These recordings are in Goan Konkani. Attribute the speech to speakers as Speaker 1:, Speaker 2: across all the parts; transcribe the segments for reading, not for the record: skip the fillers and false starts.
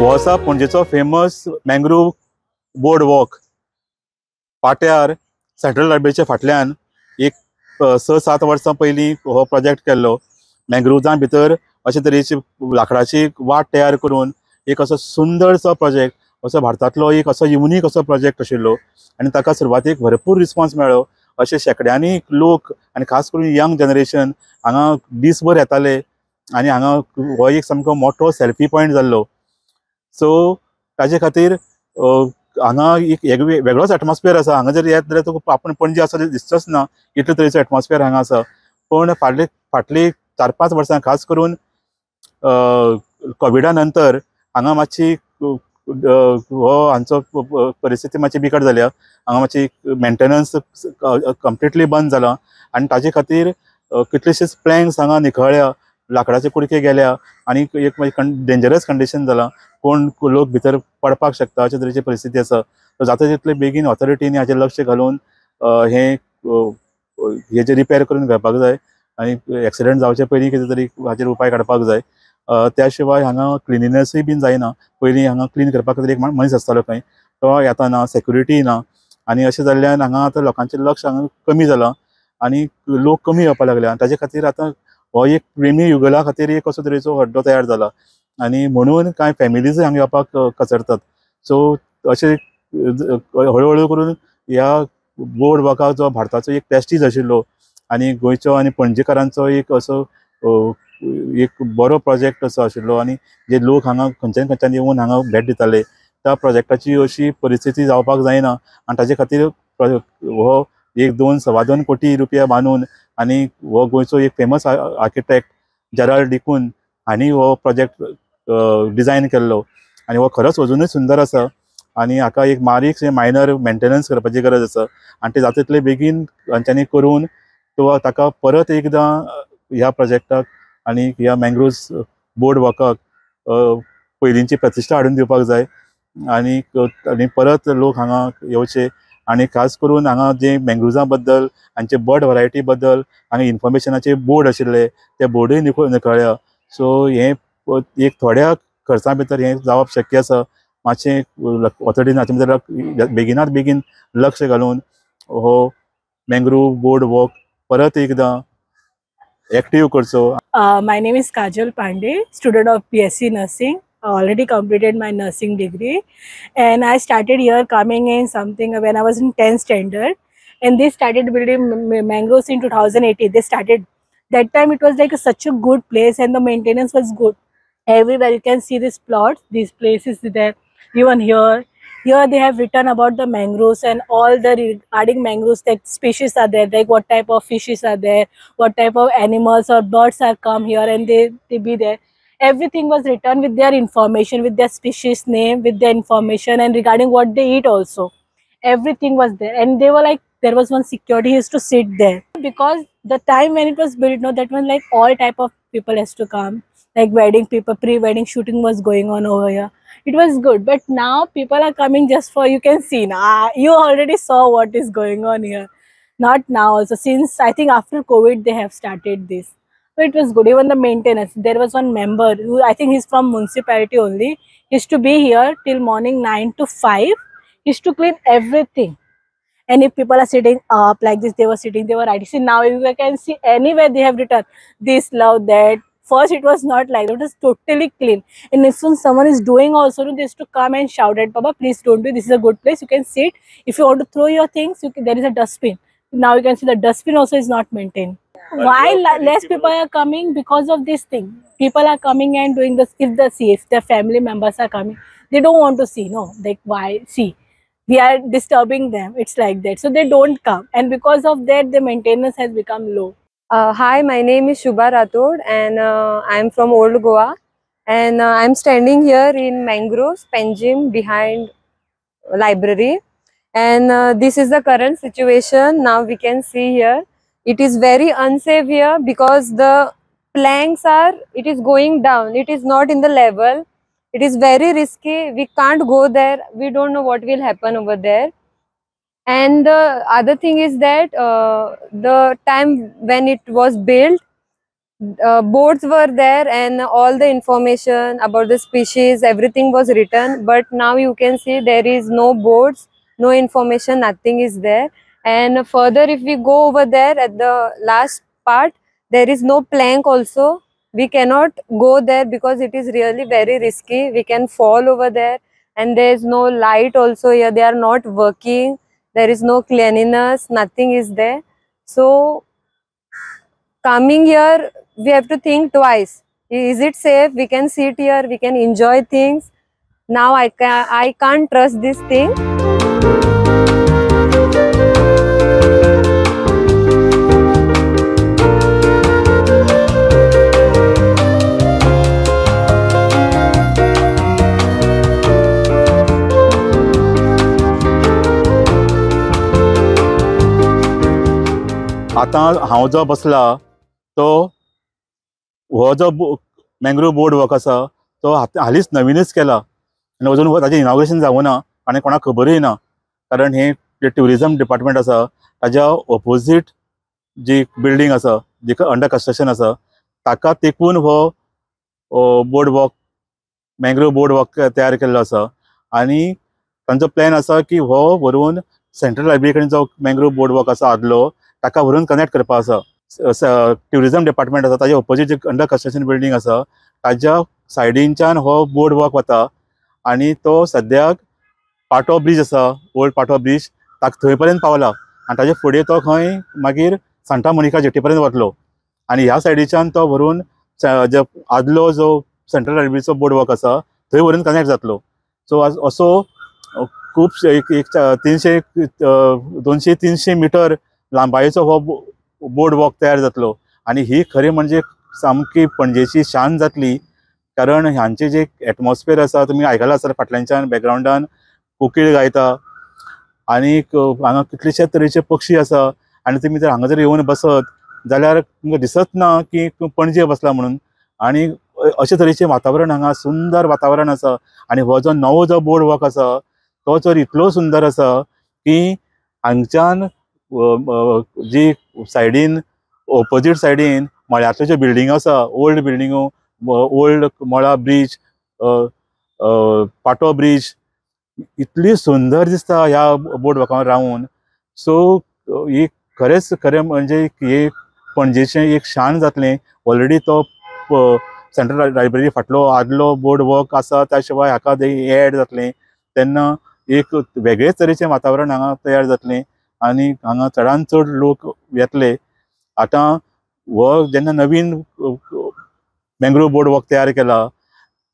Speaker 1: हो आसा पणजेचो फेमस मँग्रोव बोर्ड वॉक. पाट्यार सेंट्रल लायब्ररीच्या फाटल्यान एक 6-7 वर्सां पयलीं हो प्रोजेक्ट केल्लो. मँग्रोव्जां भितर अशे तरेची लांकडाची वाट तयार करून एक असो सुंदरसो प्रोजेक्ट, असो भारतांतलो एक असो युनीक असो प्रोजेक्ट आशिल्लो आनी ताका सुरवातेक भरपूर रिस्पॉन्स मेळ्ळो. अशे शेंकड्यांनी लोक आनी खास करून यंग जनरेशन हांगा दीसभर येताले आनी हांगा हो एक सामको मोठो सेल्फी पॉयंट जाल्लो. सो ताजे खातीर हांगा एक वेगळोच एटमॉस्फियर आसा. हांगा जर येत जाल्यार तुका आपूण पणजे आसा दिसचोच ना, इतले तरेचो एटमॉस्फियर हांगा आसा. पूण फाटली 4-5 वर्सां खास करून कोविडा नंतर हांगा मातशी हो हांचो परिस्थिती मातशी बिकट जाल्या. हांगा मातशी मेंटेनन्स कंप्लिटली बंद जाला आनी ताजे खातीर कितलेशेच प्लँक्स हांगा निखळ्ळ्या, लांकडाचे कुडके गेल्या आनी एक डेंजरस कंडिशन जाला. कोण लोक भितर पडपाक शकता अशे तरेची परिस्थिती आसा. सो जाता तितले बेगीन ऑथॉरिटीनी हाचेर लक्ष घालून हें हेजे रिपेर करून घेवपाक जाय आनी एक्सिडंट जावचे पयलीं कितें तरी हाचेर उपाय काडपाक जाय. त्या शिवाय हांगा क्लिनिनेसूय बीन जायना. पयलीं हांगा क्लीन करपा खातीर एक मनीस आसतालो खंय, तो येता ना, सेक्युरिटी ना आनी अशें जाल्ल्यान हांगा आतां लोकांचें लक्ष हांगा कमी जालां आनी लोक कमी येवपाक लागल्या. आनी ताजे खातीर आतां हो एक प्रेमी युगला खातीर एक असो तरेचो हड्डो तयार जाला आनी म्हणून कांय फॅमिलीजूय हांगा येवपाक कचरतात. सो अशें हळुहळू करून ह्या बोर्ड वॉकाक जो भारताचो एक प्रेस्टीज आशिल्लो आनी गोंयचो आनी पणजेकारांचो एक असो एक बरो प्रोजेक्ट असो आशिल्लो आनी जे लोक हांगा खंयच्यान खंयच्यान येवन हांगा भेट दिताले त्या प्रोजेक्टाची अशी परिस्थिती जावपाक जायना आनी ताजे खातीर हो 1-2 1.25 कोटी रुपया बांदून आनी हो गोंयचो एक फेमस आर्किटेक्ट जेराल्ड डिकून हांणी हो प्रोजेक्ट डिजायन केल्लो आनी हो खरोच अजुनूय सुंदर आसा आनी हाका एक बारीक मायनर मेंटेनन्स करपाची गरज आसा आनी ते जाता तितले बेगीन तांच्यांनी करून तो ताका परत एकदां ह्या प्रोजेक्टाक आनी ह्या मँग्रोव्स बोर्ड वॉकाक पयलींची प्रतिश्ठा हाडून दिवपाक जाय आनी आनी परत लोक हांगा येवचे आनी खास करून हांगा जे मँग्रोव्जां बद्दल हांचे बर्ड व्हरायटी बद्दल हांगा इन्फॉर्मेशनाचे बोर्ड आशिल्ले ते बोर्डूय निखळ्ळ्या. सो हें एक थोड्या खर्चा भितर हें जावप शक्य आसा. मातशें ऑथॉरिटीन हाचे भितर बेगिनात बेगीन लक्ष घालून हो मँग्रोव बोर्ड वॉक परत एकदां एक्टिव करचो.
Speaker 2: My name is Kajal Pandey, student of BSc Nursing. I already completed my nursing degree and I started here coming in something when I was in 10th standard, and they started building mangroves in 2018. They started that time. It was like such a good place and the maintenance was good. Everywhere you can see this plot, these places there, even here. Here they have written about the mangroves and all the regarding mangroves, that species are there, like what type of fishes are there, what type of animals or birds are come here and they be there. Everything was written with their information, with their species name, with their information and regarding what they eat also. Everything was there. And they were like, there was one security, he used to sit there. Because the time when it was built, no, that one like all type of people has to come. Like wedding people, pre-wedding shooting was going on over here. It was good, but now people are coming just for, you can see now, you already saw what is going on here. Not now also, since I think after COVID they have started this. But it was good, even the maintenance. There was one member who I think he's from municipality only. He used to be here till morning 9 to 5. He used to clean everything. And if people are sitting up like this, they were sitting, they were writing. See, now you can see anywhere they have written this, love, that. First, it was not like that. It was totally clean. And if someone is doing also, they used to come and shout at, Baba, please don't do. This is a good place. You can sit. If you want to throw your things, you can, there is a dustbin. Now you can see the dustbin also is not maintained. Why less people are coming? Because of this thing. People are coming and doing this. If the see, if their family members are coming, they don't want to see. No, like why see? We are disturbing them. It's like that. So they don't come. And because of that, the maintenance has become low.
Speaker 3: Hi, my name is Shubha Rathod and I am from Old Goa. and I am standing here in mangroves, Panjim, behind library. And this is the current situation. Now we can see here. It is very unsafe here because the planks are, it is going down. It is not in the level. It is very risky. We can't go there. We don't know what will happen over there. And the other thing is that the time when it was built, boards were there and all the information about the species, everything was written. But now you can see there is no boards, no information, nothing is there. And further, if we go over there at the last part, there is no plank also. We cannot go there because it is really very risky. We can fall over there, and there is no light also here. They are not working. There is no cleanliness, nothing is there. So coming here, we have to think twice. Is it safe? We can sit here, we can enjoy things. Now I can't trust this thing.
Speaker 1: आतां हांव जो बसला तो हो जो मँग्रोव बोर्ड वॉक आसा तो हालींच नवीनच केला आनी अजून ताजें इनॉग्रेशन जावं ना आनी कोणाक खबरूय ना, कारण हें जें ट्युरिजम डिपार्टमेंट आसा ताज्या ओपोजीट जी बिल्डींग आसा जी अंडर कन्स्ट्रक्शन आसा ताका तेकून हो board walk mangrove board walk तयार केल्लो आसा. आनी तांचो प्लॅन आसा की हो व्हरून सेंट्रल लायब्ररी कडेन जो मँग्रोव बोर्ड वॉक आसा आदलो ताका व्हरून कनेक्ट करपा आसा. ट्युरिजम डिपार्टमेंट आसा ताजे ओपोजीट अंडर कन्स्ट्रक्शन बिल्डींग आसा ताज्या सायडीनच्यान हो बोर्ड वॉक वता आनी तो सद्याक पाटो ब्रीज आसा, ओल्ड पाटो ब्रीज, ताका थंय पर्यंत पावला आनी ताजे फुडें तो खंय मागीर सांता मोनिका जेटी पर्यंत वतलो. आनी ह्या सायडीच्यान तो व्हरून आदलो जो सेंट्रल लायब्ररीचो बोर्ड वॉक आसा थंय व्हरून कनेक्ट जातलो. सो असो खूब एक 200-300 मिटर लांबायेचो हो बोर्ड वॉक तयार जातलो आनी ही खरी म्हणजे सामकी पणजेची शान जातली, कारण हांचे जे एटमॉस्फियर आसा तुमी आयकलां आसतलें फाटल्यानच्यान बॅकग्रावंडान कोकीळ गायता आनी हांगा कितलेशे तरेचे पक्षी आसा आनी तुमी जर हांगा जर येवन बसत जाल्यार तुमकां दिसत ना की पणजे बसला म्हणून. आनी अशे तरेचें वातावरण हांगा सुंदर वातावरण आसा आनी हो जो नवो जो बोर्ड वॉक आसा तो तर इतलो सुंदर आसा की हांगच्यान जी सायडीन ओपोजीट सायडीन मळ्यांतल्यो ज्यो बिल्डिंगो आसा, ओल्ड बिल्डिंगो, ओल्ड मळा ब्रीज, पाटो ब्रीज, इतली सुंदर दिसता ह्या बोर्ड वॉकार रावून. सो एक खरेंच खरें म्हणजे एक पणजेचें एक शान जातलें. ऑलरेडी तो सेंट्रल लायब्ररी फाटलो आदलो बोर्ड वॉक आसा त्या शिवाय हाका एड जातलें तेन्ना एक वेगळेच तरेचें वातावरण हांगा तयार जातलें आनी हांगा चडान चड लोक येतले. आतां हो जेन्ना नवीन मँग्रोव बोर्ड वॉक तयार केला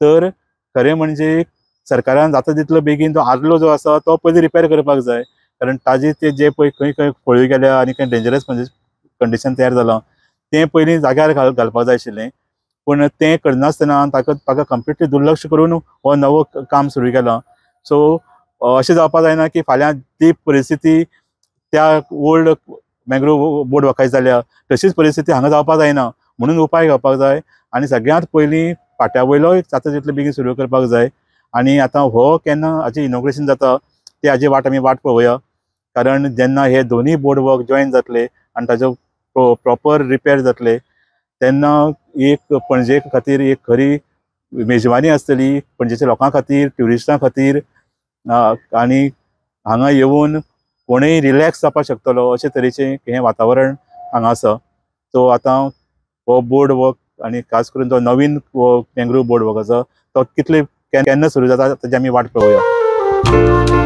Speaker 1: तर खरें म्हणजे सरकारान जाता तितलो बेगीन तो आदलो जो आसा तो पयलीं रिपेर करपाक जाय, कारण ताजे ते जे पळय खंय खंय फळयो गेल्या आनी खंय डेंजरस म्हणजे कंडिशन तयार जालां तें पयलीं जाग्यार घालपाक जाय आशिल्लें, पूण तें करनासतना ताका ताका कंप्लिटली दुर्लक्ष करून हो नवो काम सुरू केलां. सो अशें जावपाक जायना की फाल्यां ती परिस्थिती त्या ओल्ड मँग्रोव बोर्ड वॉकाची जाल्या तशीच परिस्थिती हांगा जावपाक जायना म्हणून उपाय घेवपाक जाय आनी सगळ्यांत पयलीं पाट्या वयलो जाता तितले बेगीन सुरू करपाक जाय. आनी आतां हो केन्ना हाजें इनॉग्रेशन जाता ते हाजी वाट आमी वाट पळोवया, कारण जेन्ना हे दोनूय बोर्ड वॉक जॉयन जातले आनी ताजो प्रोपर रिपेर जातले तेन्ना एक पणजे खातीर एक खरी मेजवानी आसतली पणजेच्या लोकां खातीर, ट्युरिस्टां खातीर, आनी हांगा येवन कोणूय रिलॅक्स जावपाक शकतलो अशे तरेचें हें वातावरण हांगा आसा. सो आतां हो बोर्ड वॉक आनी खास करून तो नवीन मँग्रोव बोर्ड वॉक आसा तो कितले केन्ना सुरू जाता ताजी आमी वाट पळोवया.